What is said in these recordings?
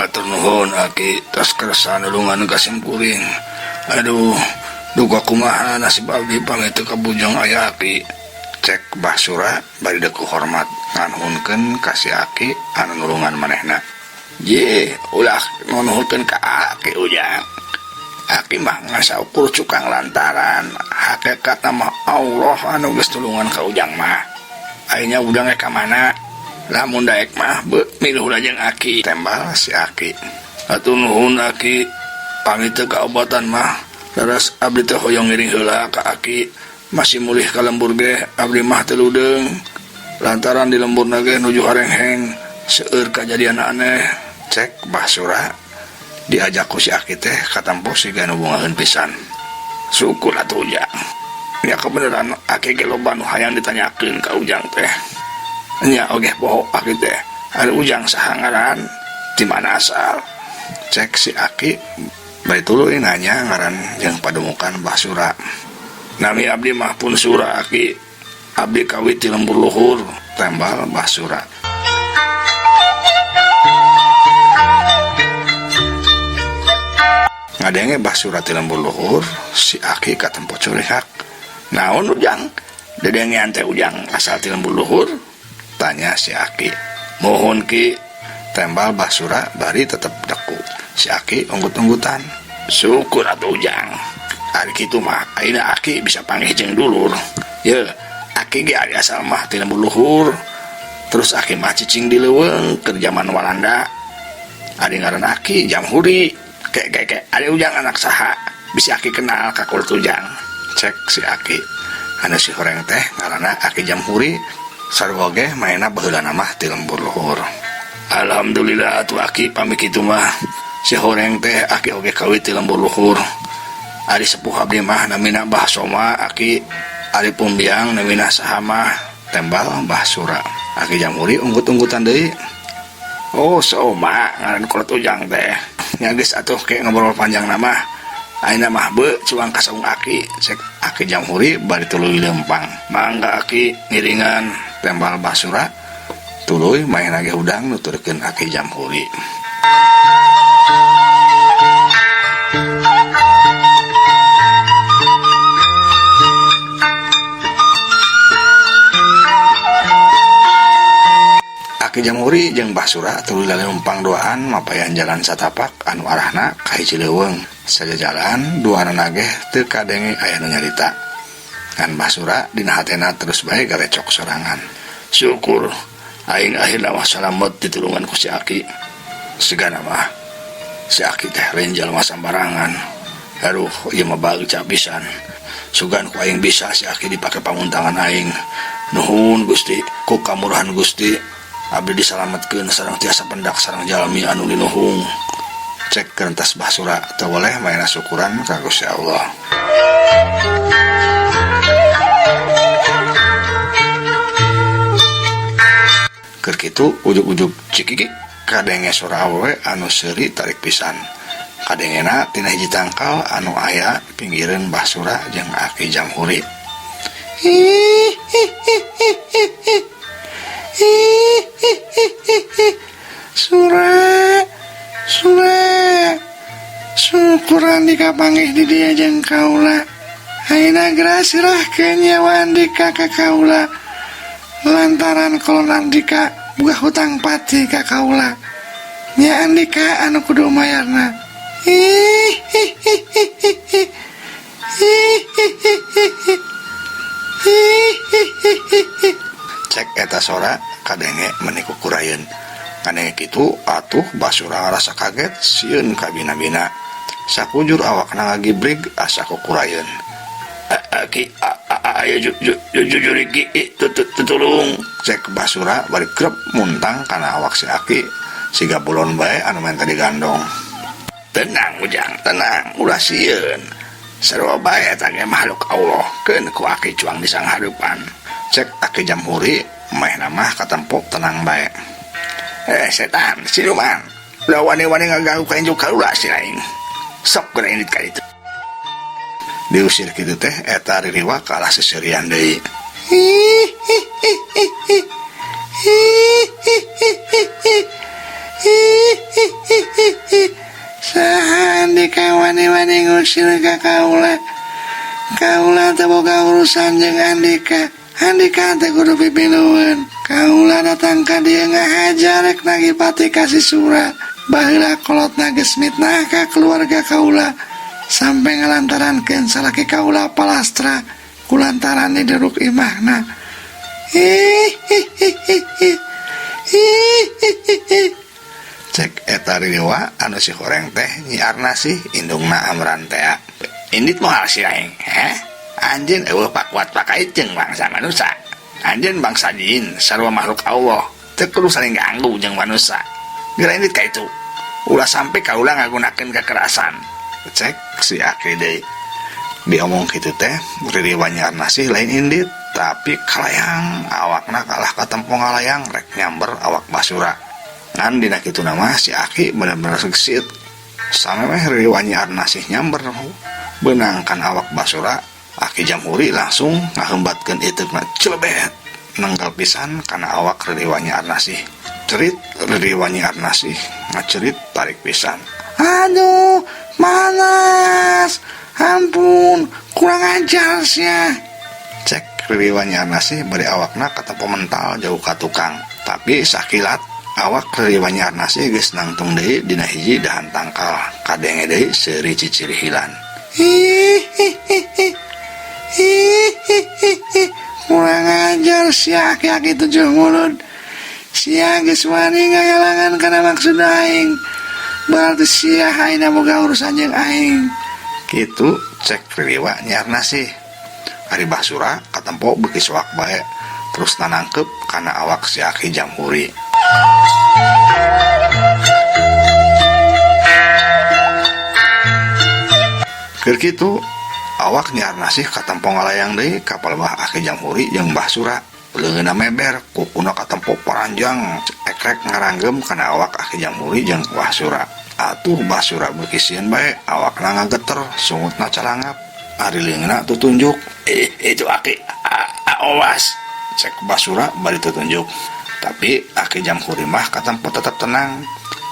Hatur nuhun aki tos kersa nulungan ka simkuring. Aduh, duka kumaha nasib abdi pami teu kabujeng aya aki. Cek Bah Sura bari deku hormat nganuhunkeun ka si aki anu nulungan manehna. Jih, ulah nunuhunkeun ka aki Ujang. Aki mah ngan saukur cukang lantaran hakekatna mah Allah anu geus nulungan ka Ujang mah. Ai nya Ujang ge ka mana? Lamun daek mah beuh miluh lajeng aki. Tembal si aki. Hatur nuhun aki, pami teu kaobatan mah leres abdi teh hoyong ngiring heula ka aki, masih mulih ka lembur ge abdi mah teu ludeung. Lantaran di lemburna ge nuju harengheng seueur kajadian aneh. Cek Bah Sura diajak ku si aki teh katempo siga nu bungaheun pisan. Syukur atuh Ujang. Nya kebeneran aki ge loba nu hayang ditanyakeun ka Ujang teh. Nya ogeh poho aki teh. Ari Ujang saha ngaran? Ti mana asal? Cek si aki bari tuluy nanya ngaran jeung padumukan Bah Sura. Nami abdi mah pun Sura aki. Abdi kawit ti lembur luhur, tembal Bah Sura. Ngadenge Bah Sura ti lembur luhur, si aki katempo curihak. Naon Ujang? Dedengean teh Ujang asal ti lembur luhur? Tanya si aki. Muhun ki, tembal Bah Sura bari tetep deku. Si aki unggut-unggutan. Syukur atuh Ujang. Ari kitu mah ayeuna aki bisa panggih jeung dulur. Yeuh, aki ge ari asal mah ti lembur luhur. Terus aki mah cicing di leuweung keur jaman Walanda. Ari ngaran aki Jamhuri. Ke ke ke, ari Ujang anak saha? Bisi aki kenal ka kulit Ujang. Cek si aki. Anu si horeng teh ngaranna Aki Jamhuri. Sarua ge maena baheulana mah ti lembur luhur. Alhamdulillah atuh aki pami kitu mah. Si horeng teh aki oge kawit ti lembur luhur. Ari sepuh abdi mah namina Bah Soma aki. Ari pumbiang namina saha mah tembal Bah Sura. Aki Jamhuri unggut-unggutan deui. Oh Soma ngaran kolot Ujang teh. Nya geus atuh ke ngobrol panjangna mah. Ayeuna mah beuh cuang ka saung aki, cek Aki Jamhuri bari tuluy leumpang. Mangga aki ngiringan, tembal Bah Sura. Tuluy manehna ge hudang nuturkeun Aki Jamhuri. Aki Jamhuri jeung Bah Sura tuluy laleumpang duaan mapayan jalan satapak anu arahna ka hiji leuweung. Sajajalan duanana geh teu kadenge aya nu nyarita. Ngan Bah Sura dina hatena terus bae garecok sorangan. Syukur aing akhirna mah salamet ditulungan ku si Aki. Sigana mah si Aki teh lain jalma sambarangan. Aduh ieu mah bagja pisan. Sugan ku aing bisa si Aki dipake panguntangan aing. Nuhun Gusti, ku kamurahan Gusti abdi disalametkeun sareng tiasa pendak sareng jalmi anu linuhung. Cek kerentas Bah Sura teu weleh maena syukuran ka Gusti Allah. Keur kitu ujug-ujug cikikik kadenge sora awewe anu seuri tarik pisan. Kadengena tina hiji tangkal anu aya pinggireun Bah Sura jeung Aki Jamhuri. Sura, Sura, syukur Andika panggih di dieu jeung kaula. Ayeuna geura sirahkeun nyawa Andika ka kaula. Lantaran kolon Andika boga hutang pati ka kaula. Nya Andika anu kudu mayarna. Cek eta sora kadenge meni kukurayeun. Kadenge kitu atuh Basura ngarasa kaget sieun ka bina-bina. Sakujur awakna ngagibrig asa kukurayeun. Ki ayo jujurig ki tutulung. Cek Basura bari krep muntang kana awak si Aki siga bolon bae anu menta digandong. Tenang Ujang, tenang, ulah sieun. Sarua bae eta ge makhluk Allah, keun ku Aki cuang di sanghareupan. Cek Aki Jamhuri, manehna mah katempo tenang bae. Eh setan, siluman, ulah wani-wani ngaganggu ka injuk kaula si aing. Sok geura indit ka ditu. Diusir kitu teh eta ririwa kalah seserian deui. ngusir ka kaula. Kaula teu boga urusan jeung andika. Andika teh kudu pipilueun. Kaula datang ka dieu ngahaja rek nagih pati ka si Sura. Baheula kolotna geus mitnah ka keluarga kaula sampe ngalantarankeun salaki kaula palastra kulantaran diduruk imahna. Hihihihi. Cek eta ririwa anu si horeng teh Nyi Arnasih indungna Amran tea. Indit moal si aing, heh? Anjeun eueuh pakuat pakait jeung bangsa manusa. Anjeun bangsa jin sarua makhluk Allah, teu kudu saling ganggu jeung manusa. Geura indit ka itu. Ulah sampe kaula ngagunakeun kekerasan. Cek si Aki deui. Diomong kitu teh ririwa Nyi Arnasih lain indit, tapi kalayang awakna kalah katempo ngalayang rek nyamber awak Basura. Ngan dina kituna mah si Aki bener-bener suksit. Samemeh ririwa Nyi Arnasih nyamber beunang kana awak Basura, Aki Jamhuri langsung ngahembatkeun iteukna celebet nenggal pisan kana awak ririwa Nyi Arnasih. Cerit ririwa Nyi Arnasih ngacerit tarik pisan. Aduh, manas. Ampun, kurang ajar sia. Cek ririwa Nyi Arnasih bari awakna katempo mental jauh ka tukang. Tapi sakilat awak ririwa Nyi Arnasih geus nangtung deui dina hiji dahan tangkal. Kadenge deui seuri cicirihilan. Hihihihi. Hihihihi. Kurang ajar sia aki-aki tujuh mulut. Sia geus wani ngahalangan kana maksud aing. Berarti sia ayeuna boga urusan jeung aing. Kitu cek ririwa Nyi Arnasih. Ari Basura katempo beuki soak bae terus nanangkep kana awak si Aki Jamhuri. Keur kitu awak Nyi Arnasih katempo ngalayang deui ka palebah Aki Jamhuri jeung Basura. Leungeunna meber kukuna katempo paranjang ekrek ngaranggem kana awak Aki Jamhuri jeung Basura. Atuh Basura beuki sieun bae awakna ngageter sungutna calangap. Ari leungeunna tutunjuk. Itu Aki, awas cek Basura bari tutunjuk. Tapi Aki Jamhuri mah katempo tetep tenang.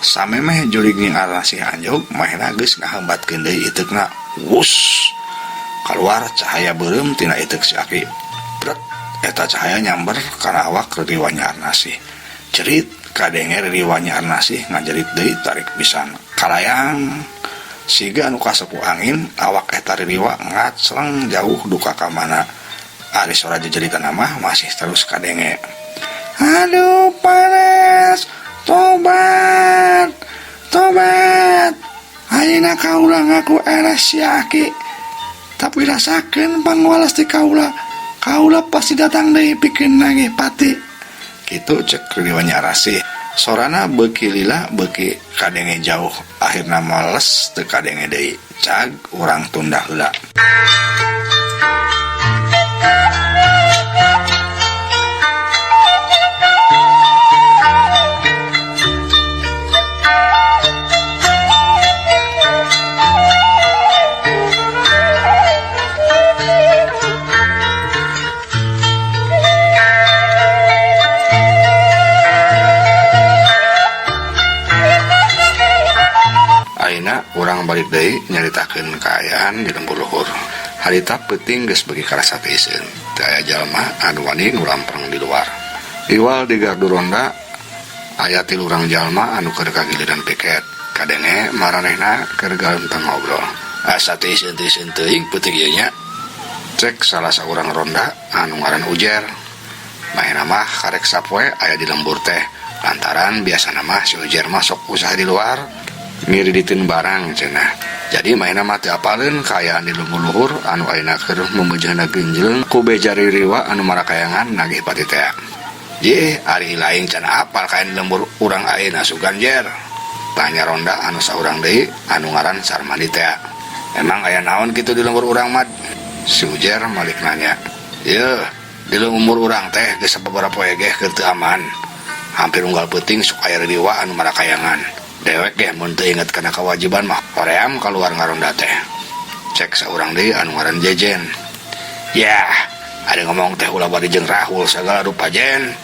Samemeh jurig Nyi Arnasih anjog mahna geus ngahembatkeun deui iteukna. Wus kaluar cahaya beureum tina iteuk si Aki. Bret eta cahaya nyamber kana awak ririwa Nyi Arnasih. Cerit kadenge ririwa Nyi Arnasih ngajerit deui tarik pisan. Kalayang siga anu kasepu angin awak eta ririwa ngacleng jauh duka ka mana. Ari sora jejeritan mah masih terus kadenge. Aduh panas, tobat, tobat. Ayeuna kaula ngaku eleh si Aki. Tapi rasakeun pangwalas ti kaula. Kaula pasti datang deui pikeun nagih pati. Kitu cek ririwa Nyi Arnasih. Sorana beuki lila beuki kadenge jauh. Akhirna males teu kadenge deui. Cag urang tunda heula. Ayeuna urang balik deui nyaritakeun kaayaan di lembur luhur. Harita peuting geus beuki karasa tiiseun. Teu aya jalma anu wani nu lampreng di luar. Iwal di gardu ronda aya tilu urang jalma anu keur kagiliran piket. Kadenge maranehna keur galenteng ngobrol. Asa tiiseun-tiiseun teuing peuting ieu nya. Cek salah saurang ronda anu ngaran Ujer. Mahena mah karek sapoe aya di lembur teh. Lantaran biasana mah si Ujer mah sok usaha di luar ngiriditeun barang cenah. Jadi mahena mah teu apaleun kaayaan di lembur luhur anu ayeuna keur memejehna genjleng ku beja ririwa anu marakayangan nagih pati tea. Ye, ari lain can apal kaayaan di lembur urang ayeuna sugan Jer. Tanya ronda anu saurang deui anu ngaran Sarmadi tea. Emang aya naon kitu di lembur urang mad? Si Ujer malik nanya. Yeuh, di lembur urang teh geus sababaraha poe geh keur teu aman. Hampir unggal peuting sok aya ririwa anu marakayangan. Dewek geh mun teu inget kana kewajiban mah hoream kaluar ngaronda teh. Cek saurang deui anu ngaran Jejen. Yah, ari ngomong teh ulah bari jeung Rahul sagala rupa Jen.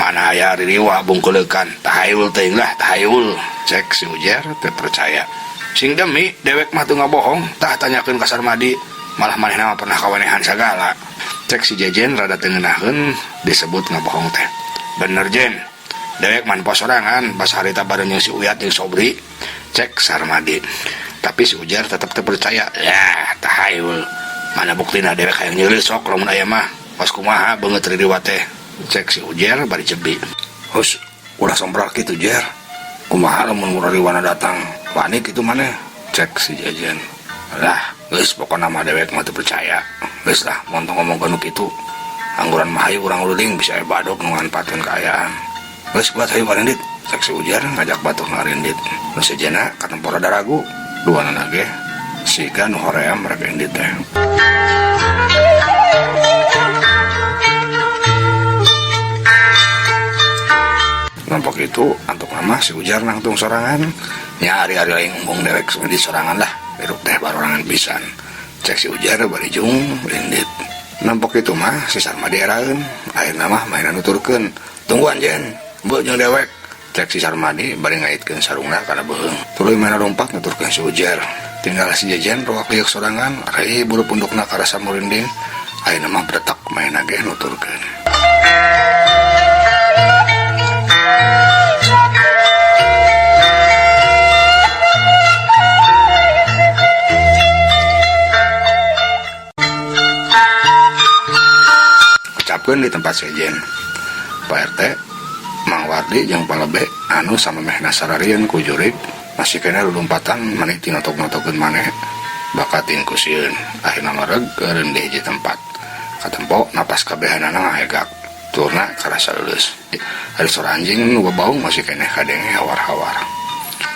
Mana aya ririwa bungkuleukan, tahayul teuing lah, tahayul. Cek si Ujer teu percaya. Sing demi dewek mah teu ngabohong, tah tanyakeun ka Sarmadi, malah manehna mah pernah kawanehan sagala. Cek si Jejen rada teu ngeunaheun disebut ngabohong teh. Bener Jen, dewek mah nempo sorangan, basa harita bareng jeung si Uyat jeung Sobri, cek Sarmadi. Tapi si Ujer tetep teu percaya. Yah, tah hayu mana buktina dewek hayang nyeuleuh sok lamun aya mah. Kos kumaha beungeut ririwa teh, cek si Ujer bari jebi. Hus, ulah sombral kitu Jer. Kumaha lamun ririwana datang, wani kitu maneh, cek si Jejen. Lah, geus pokona mah dewek mah teu percaya. Geus lah, mun tong ngomongkeun nu kitu. Angguran mah hayu urang uliling bisa aya badog nu nganpaatkeun kaayaan. Geus buat hayu ngarindit, cek si Ujer ngajak batur ngarindit. Nu sejenna katempo rada ragu, duanana ge siga nu hoream rek indit teh. Kelompok itu antuk mah si Ujar nangtung sorangan. Nya ari-ari lain embung dewek di sorangan lah, hirup teh barorangan pisan. Cek si Ujar bari jung indit. Nampok itu mah si Sarmadi eraeun, akhirna mah mainan nuturkeun. Tungguan Jen, beuh jeung dewek. Cek si Sarmadi bari ngaitkeun sarungna kana beuheung. Tuluy mainan lompat nuturkeun si Ujar. Tinggal si Jejen roak liuk sorangan, rei bulu pundukna karasa murinding. Ayeuna mah bretek mainna ge nuturkeun. Ucapkeun di tempat sejen. Pak RT, Mang Wardi jeung Palebe anu samemehna sararieun ku jurig masih keneh lulumpatan maneh tinotok-notokeun maneh bakating ku sieun. Akhirna mareg eureun di hiji tempat. Katempo napas kabehanana ngahegak. Turna karasa leuleus. Ari sora anjing nu babaung masih keneh kadenge hawar-hawar.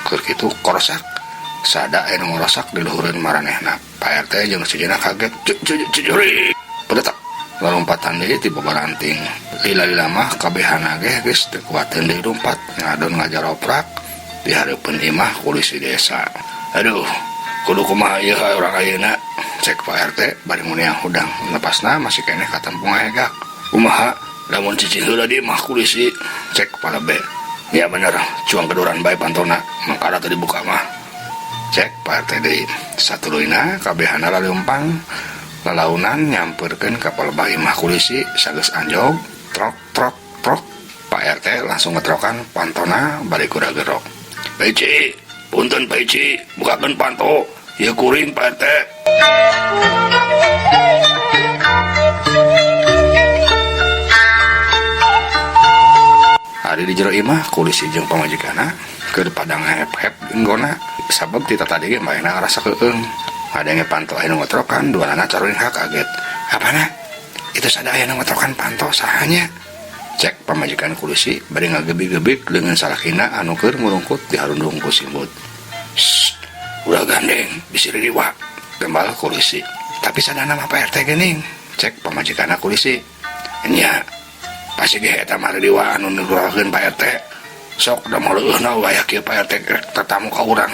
Keur kitu korosak. Sada aya nu ngorosak di luhureun maranehna. Pak RT jeung sejenna kaget. Jurig. Pedetak. Lalompatan deui ti babaranting. Lila-lila mah kabehana ge geus teu kuateun deui lumpat, ngadon ngajaroprak di hareupeun imah kulisi desa. Aduh, kudu kumaha ieu urang ayeuna, cek Pak RT bari nguneang hudang. Napasna masih keneh katempo ngahegak. Kumaha lamun cicing heula di imah kulisi, cek Pak Lebe. Ya bener, cuang gedoran bae pantona, mangkana teu dibuka mah. Cek Pak RT deui. Satuluyna kabehana laleumpang lalaunan nyamperkeun ka palebah imah kulisi sageus anjog trok trok trok. Pak RT langsung ngetrokan pantona bari kura gerok. Pak Ici, punten Pak Ici, bukakeun panto, ieu kuring Pak RT. Ari di jero imah kulisi jeung pamajikanna keur padang hep-hep genggona sabab ti tatadi ge maehna ngarasa keung. Ngadenge panto aya nu ngetrokan, duanana caruing kaget. Apana? Itu sada aya nu ngetrokan panto sahanya? Cek pamajikan kulisi bari ngagebig-gebig leungeun salakina anu keur ngurungkut di harundung ku simbut. Shh, ulah gandeng, bisi ririwa, gembal kulisi. Tapi sadana mah Pak RT geuning, cek pamajikanna kulisi. Nya, pasti ge eta mah ririwa anu nuduhakeun Pak RT. Sok da maleueuhna waya kieu Pak RT rek tatamu ka urang.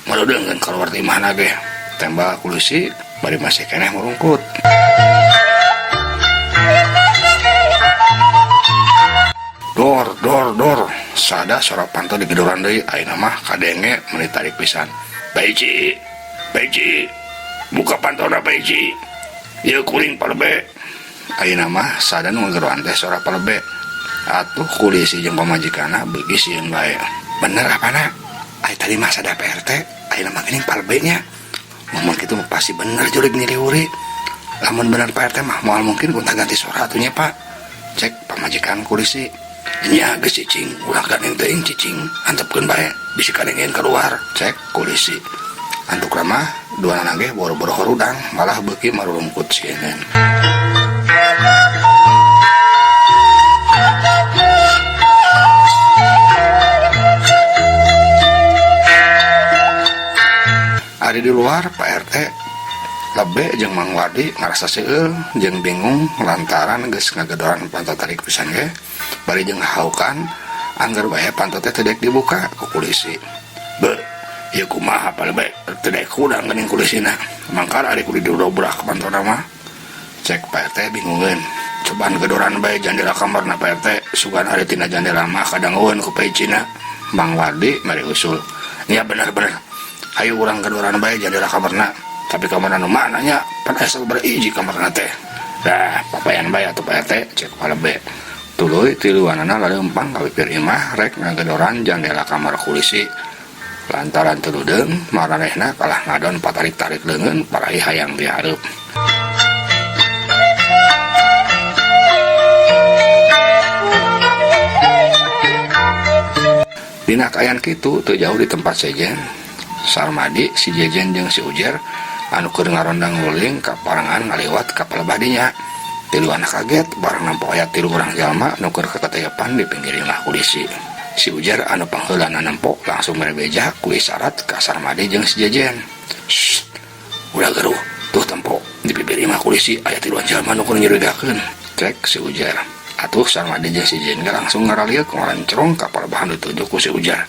Maleudeungkeun kaluar ti imahna ge. Tembak kulisi bari masih keneh murungkut. Dor dor dor, sada sora panto digedoran deui, ayeuna mah kadenge meuni tarik pisan. Pak Ici, Pak Ici, buka pantona Pak Ici. Ieu kuring Palebe. Ayeuna mah sada nu ngageroan teh sora Palebe. Atuh kulisi jeung pamajikanna beuki sieun bae. Bener apana? Ai tadi mah sada Pak RT, ayeuna mah geuning Palebe nya. Ngomong kitu mah pasti bener jurig nyiriwuri. Lamun bener Pak RT mah moal mungkin gonta ganti sora atuh nya Pak. Cek pamajikan kulisi. Nya geus cicing, ulah gandeng teuing cicing, antepkeun bae bisi kadengeun keluar. Cek kulisi. Antuk ramah duanana ge boro-boro horudang malah beuki marurungkut sieun. Ari di luar Pak RT Lebe jeung Mang Wardi ngarasa seueul jeung bingung lantaran geus ngagedoran panto tarik pisan ge bari jeung haukan angger bae panto teh teu daek dibuka ku kulisi. Beuh, ieu kumaha Pak Lebe teu daek hudang geuning kulisina. Mangkar ari kudu didobrak pantona mah. Cek Pak RT bingungeun. Cobaan gedoran bae jandela kamarna Pak RT, sugan ari tina jandela mah kadangueun ku Pak Icina. Mang Wardi mari usul. Nya bener-bener. Hayu urang gedoran bae jandela kamarna. Tapi kamarna nu mana nya? Pan aya sababaraha hiji kamarna teh. Dah, papayan bae atuh Pak RT, cek Palebe. Tuluy tiluanana laleumpang ka pipir imah rek ngagedoran jandela kamar kulisi. Lantaran teu ludeung, maranehna kalah ngadon patarik-tarik leungeun parahi hayang dihareup. Dina kaayaan kitu teu jauh di tempat sejen, Sarmadi, si Jejen jeung si Ujer anu keur ngaronda nguling kaparengan ngaliwat ka palebah dinya. Tiluanna kaget barang nempo aya tilu urang jalma nu keur kakateyepan di pinggir imah kulisi. Si Ujer anu pangheulana nempo langsung mere beja ku isarat ka Sarmadi jeung si Jejen. Shh, ulah geruh, tuh tempo di bibir imah kulisi aya tiluan jalma nu keur nyurigakeun, cek si Ujer. Atuh Sarmadi jeung si Jejen ge langsung ngaraliuk ngalencrong ka palebahan dituju ku si Ujer.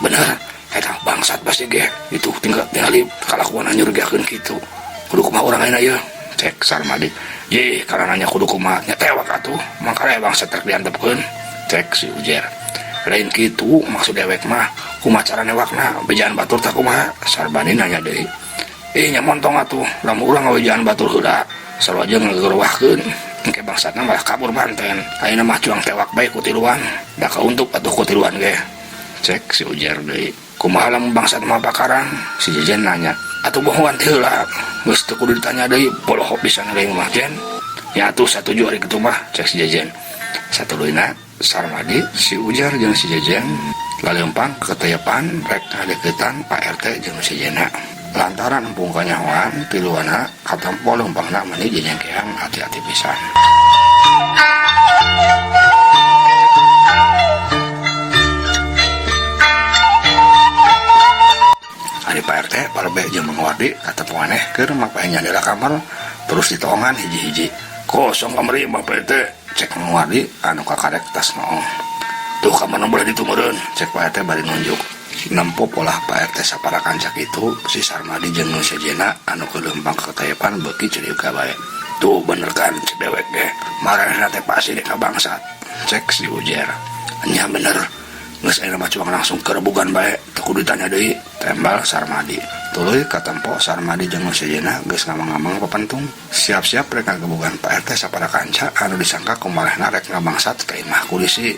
Bener, eta bangsat pasti ge, itu tinggal tingali kalakuan nyurigakeun kitu. Kudu kumaha urang ayeuna ieu? Cek Sarmadi. Jih, karena nanya kudu kumaha nya tewak atuh, mangkana bangsat rek diantepkeun, cek si Ujer. Lain kitu maksud dewek mah, kumaha cara newakna, bejaan batur tah kumaha? Sarmadi nanya deui. Ih nya montong atuh, lamun urang ngawejaan batur heula, sarua jeung ngagerwahkeun. Engke bangsatna malah kabur manten. Ayeuna mah cuang tewak bae ku tiluan, da kauntup atuh ku tiluan ge. Cek si Ujer deui. Kumaha lamun bangsat mah pakarang? Si Jejen nanya. Atuh bohongan teh heula, geus teu kudu ditanya deui, bolohop pisan deui mah Jen. Nya atuh satuju ari kitu mah, cek si Jejen. Satuluyna Sarmadi, si Ujer jeung si Jejen laleumpang keteyepan rek ngadeukeutan Pak RT jeung nu sejena. Lantaran empung kanyahoan tiluanna katempo leumpangna meuni jejengkeang hati-hati pisan. Ari Pak RT palebe jeung Mang Wardi katempo aneh keur mapae nyandera kamar terus ditoongan hiji-hiji. Kosong kamar ieu mah Pak RT, cek Mang Wardi anu kakarek tas noong. Tuh kamar nu boleh ditumeureun, cek Pak RT bari nunjuk. Nempo polah Pak RT sapara kanca kitu, si Sarmadi jeung nu sejena anu keur leumpang katayepan beuki curiga bae. Tuh bener kan cek dewek ge, maranehna teh pasti dek bangsat, cek si Ujer. Nya bener, geus ayeuna mah cuang langsung kerebugan bae, teu kudu ditanya deui, tembal Sarmadi. Tuluy katempo Sarmadi jeung nu sejena geus ngamang-ngamang papentung. Siap-siap rek ngagebugan Pak RT sapara kanca anu disangka kumarehna rek ngabangsat ka imah kulisi.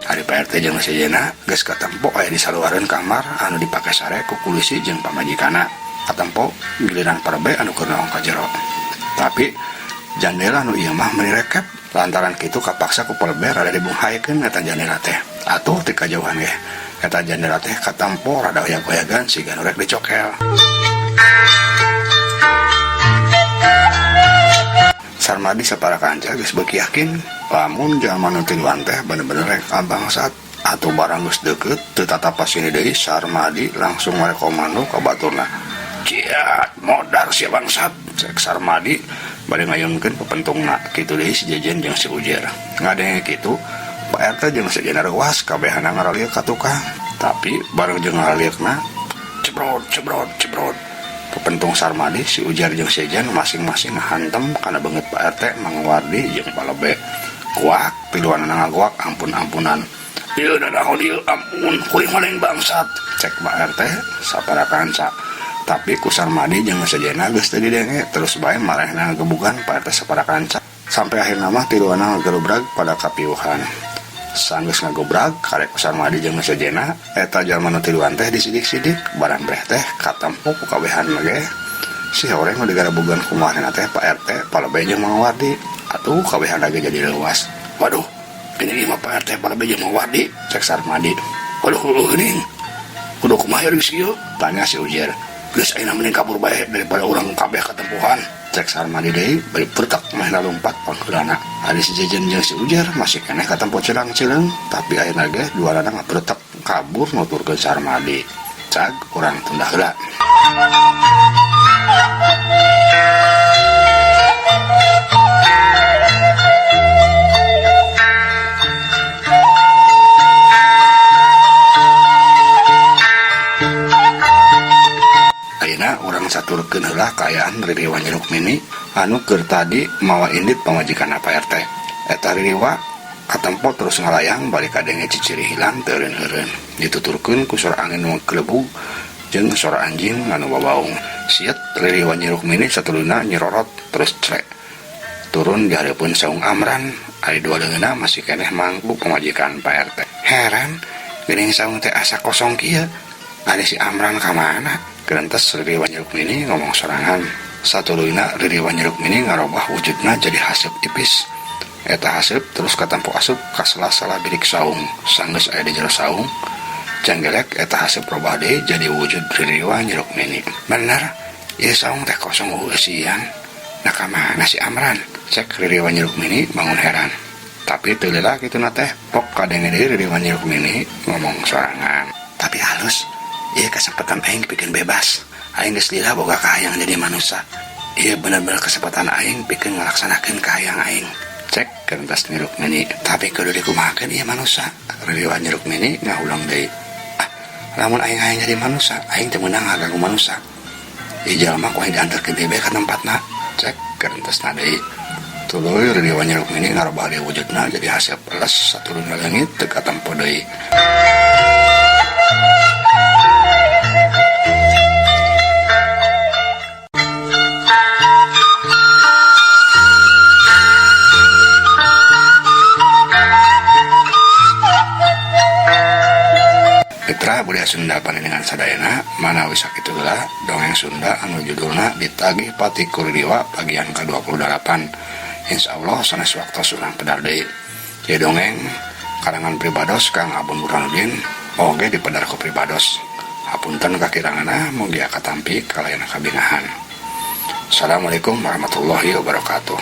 Ari Pak RT jeung sejena geus katempo aya di saluareun kamar anu dipake sare ku kulisi jeung pamajikanna. Katempo giliran parebe anu keur noong ka jero. Tapi jandela nu ieu mah meuni rekep, lantaran kitu kapaksa ku palebe rada dibunghaekeun eta jandela teh. Atuh ti kajauhan ge eta jandela teh katempo rada oyag-oyagan siga nu rek dicokel. Sarmadi sapara kanca geus beuki yakin lamun jalma nu tiluan teh bener-bener rek kabangsat. Atuh barang geus deukeut teu tatapas sini deui, Sarmadi langsung mere komando ka baturna. Ciat, modar sia bangsat, cek Sarmadi bari ngayunkeun pepentungna. Kitu deui si Jejen jeung si Ujer. Ngadenge kitu, Pak RT jeung sejenna reuas kabehana ngaralieu ka tukang. Tapi bareng jeung ngaralieukna, cebrot cebrot cebrot. Pepentung Sarmadi, si Ujar jeung si Jejen masing-masing ngahantem kana beungeut Pak RT, Mang Wardi jeung Palebe. Kuak tiluanana ngagoak ampun-ampunan. Ieu nanaon ieu, ampun, kuring mah lain bangsat, cek Pak RT sapara kanca. Tapi ku Sarmadi jeung sejena geus teu didenge, terus bae marehna ngagebugan Pak RT sapara kanca. Sampai akhirna mah tiluanna ngagerubrag pada kapiuhan. Sanggeus ngagobrag karek ku Sarmadi jeung sejena, eta jalma nu tiluan teh disidik-sidik, barang breh teh katempo ku kabehan ge. Si horeng nu digarabugan ku marehna teh Pak RT, Palebe jeung Mang Wardi. Atuh kabehan ge jadi leuwas. Waduh, gini mah Pak RT, Palebe jeung Mang Wardi, cek Sarmadi. Waduh, geuning. Kudu kumaha geus ieu? Tanya si Ujer. Geus ayeuna mending kabur bae daripada urang kabeh katempuhan, cek Sarmadi deui bari pertek meh lalumpat pangheulana. Ari si Jejen jeung si Ujer masih keneh katempo celang-cileung, tapi ayeuna ge duanana ngapretek kabur nuturkeun Sarmadi. Cag urang tunda heula. Ayeuna urang saturkeun heula kaayaan Ririwa Nyi Rukmini anu keur tadi mawa indit pamajikanna Pak RT. Eta Ririwa Katempo terus ngalayang bari kadenge ciciri hilang teu eureun-eureun. Dituturkeun ku sora angin nu nggelebug jeung sora anjing anu babaung. Siet ririwa Nyi Rukmini satuluyna nyirorot terus crek. Turun di hareupeun saung Amran, ari dua leungeunna masih keneh mangku pamajikan Pak RT. Heran, geuning saung teh asa kosong kieu. Ari si Amran ka mana? Gerentes ririwa Nyi Rukmini ngomong sorangan. Satuluyna ririwa Nyi Rukmini ngarobah wujudna jadi haseup ipis. Eta haseup terus katempo asup ka sela-sela bilik saung. Sanggeus aya di jero saung, janggelek eta haseup robah deui jadi wujud ririwa Nyi Rukmini. Bener, ieu saung teh kosong eueuh eusian. Nah ka mana si Amran? Cek ririwa Nyi Rukmini bangun heran. Tapi teu lila kituna teh pok kadenge deui ririwa Nyi Rukmini ngomong sorangan. Tapi halus, ieu kasempatan aing pikeun bebas. Aing geus lila boga kahayang jadi manusia. Ieu bener-bener kesempatan aing pikeun ngalaksanakeun kahayang aing. Cek kerentas Nyi Rukmini. Tapi kudu dikumahakeun ieu manusia. Ririwa Nyi Rukmini ngahulang deui. Ah, lamun aing hayang jadi manusia, aing teu meunang ngaganggu manusia. Ieu jalma ku aing diantarkeun deui bae ka tempatna. Cek kerentesna deui. Tuluy ririwa Nyi Rukmini ngarobah deui wujudna jadi haseup les saturun leungit teu katempo deui. Mitra budaya Sunda pandeningan sadayana manawi sakitu heula dongeng Sunda anu judulna Ditagih Pati ku Ririwa bagian ka-28. Insyaallah sanes waktos urang pedar deui. Ieu dongeng karangan pribados Kang Abun Burhanuddin oge dipedar ku pribados. Hapunten kakiranganna mugia katampi kalayan kabingahan. Assalamualaikum warahmatullahi wabarakatuh.